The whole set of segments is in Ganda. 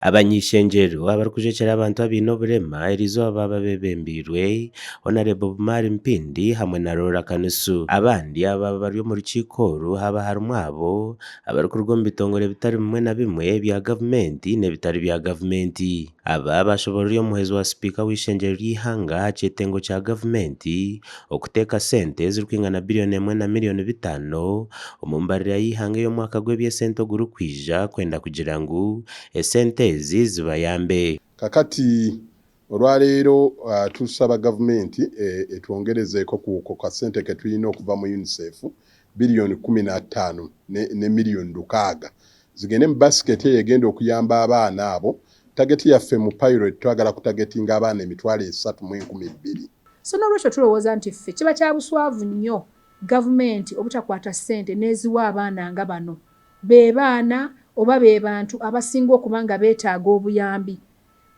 Abany'ishengyero abarikujwekyera abantu abaine oburema eriizooba baaba beebembeirwe Honarebo Bumar Mpindi hamwe na Laura Kanisu. Abandi abaaba bari omu rukiiko oru haaba harimu abo abarikuruga omu bitongore bitari bimwe na bimwe ebya gavumenti n'ebitari bya gavumenti. Aba baashoboorora omuhwezi wa sipiika w'eishengyero ry'eihanga aha kyetengo kya gavumenti okuteeka sente ezirikwingana biriyoni emwe na miriyoni bitaano omu mbarira y'eihanga ey'omwaka gw'eby'esente ogurikwija kwenda kugira ngu Esente ezi zibayambe. Kakati olwaleero tusaba gavumenti etwongerezeeko ku kasente ketulina okuva mu UNICEF biliyoni 15 ne miliyoni 6 zigende mu basket eyo egenda okuyamba abaana abo. Target yaffe mu pilot twagala kutagetinga abaana 32,000. So n'olwekyo tulowooza nti ffe kiba kya buswavu nnyo gavumenti obutakwata ssente n'eziwa abaana nga bano. Be baana oba be bantu abasinga okuba nga beetaaga obuyambi.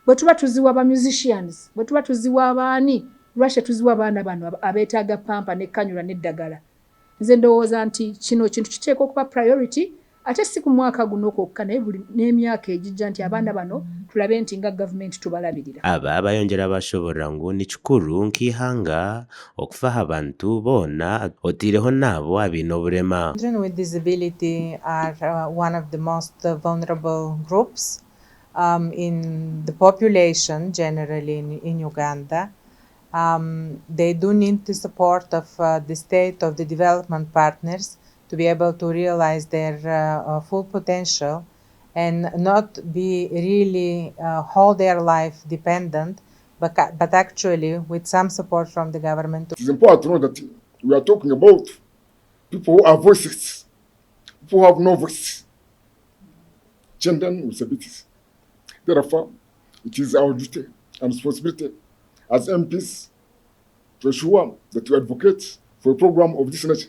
Bwe tuba tuziwa ba musicians, bwe tuba tuziwa baani, lwaki tetuziwa baana bano abeetaaga pampa ne kanyula n'eddagala? Nze ndowooza nti kino kintu kiteekwa okuba priority ate si ku mwaka guno kwokka naye buli n'emyaka egijja nti abaana bano tulabe nti nga gavumenti tubalabirira. Aba bayongyera bashoborora ngu ni kikuru nk'eihanga okufa aha bantu boona otaireho n'abo abaine oburema. Children with disability are one of the most vulnerable groups in the population generally in Uganda. They do need the support of the state, of the development partners to be able to realize their full potential and not be really all their life dependent, but actually with some support from the government. It is important to know that we are talking about people who are voiceless, people who have no voice, children with disabilities. Therefore, it is our duty and responsibility as MPs to ensure that we advocate for a program of this nature.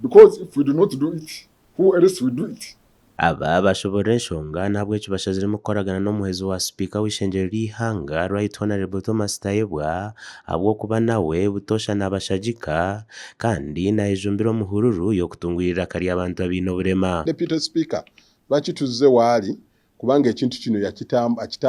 Because if we do not do it, who else will do it? Aba bashoboorora enshonga n'ahabw'ekyo bashaziremu kukoragana n'omuhwezi wa sipiika w'eishengyero ry'eihanga, Right Honourable Thomas Tayebwa ahabw'okuba nawe butoosha naabashagika kandi naayejumbira omu hururu y'okutungura eiraka ry'abantu abaine oburema. Deputy Speaker lwaki tuzze waali kubanga ekintu kino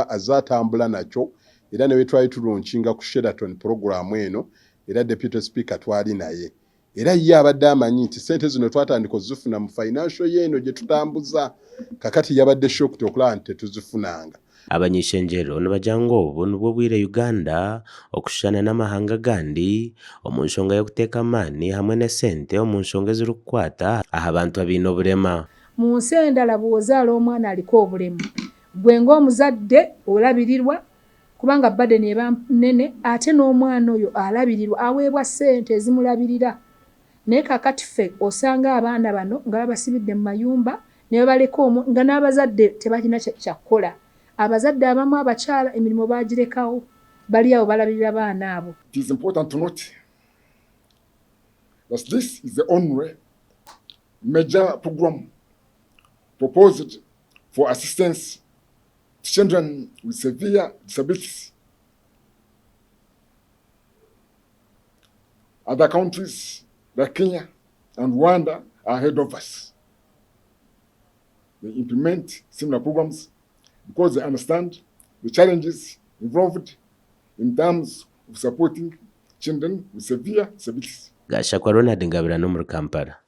azze atambula nakyo era ne bwe twali tulonkinga ku Sheraton pulogulaamu eno era Deputy Speaker twali naye era ye abadde amanyi nti ssente zino twatandika ozifuna mu financial year eno gye tutambuza kakati yabadde shocked okulaba nti tetuzifunanga. Abany'ishengyero nibagira ngu obu nibwo bwire Uganda okushushana n'amahanga agandi omu nshonga y'okuteeka amaani hamwe n'esente omu nshonga ezirikukwata aha bantu abaine oburema. Mu nsi endala bw'ozaala omwana aliko obulemu, ggwe ng'omuzadde olabirirwa kubanga burden eba nnene ate n'omwana oyo alabirirwa aweebwa ssente ezimulabirira. Naye kaakati ffe osanga abaana bano nga babasibidde mu mayumba ne babaleka omwo nga n'abazadde tebalina kya kukola. Abazadde abamu abakyala emirimu baagirekawo bali awo balabirira baana abo. It is important to note that this is the only major program proposed for assistance to children with severe disabilities. Other countries like Kenya and Rwanda are ahead of us. They implement similar programs because they understand the challenges involved in terms of supporting children with severe disabilities. Gashakwa Ronald Ngabirano omuri Kampala.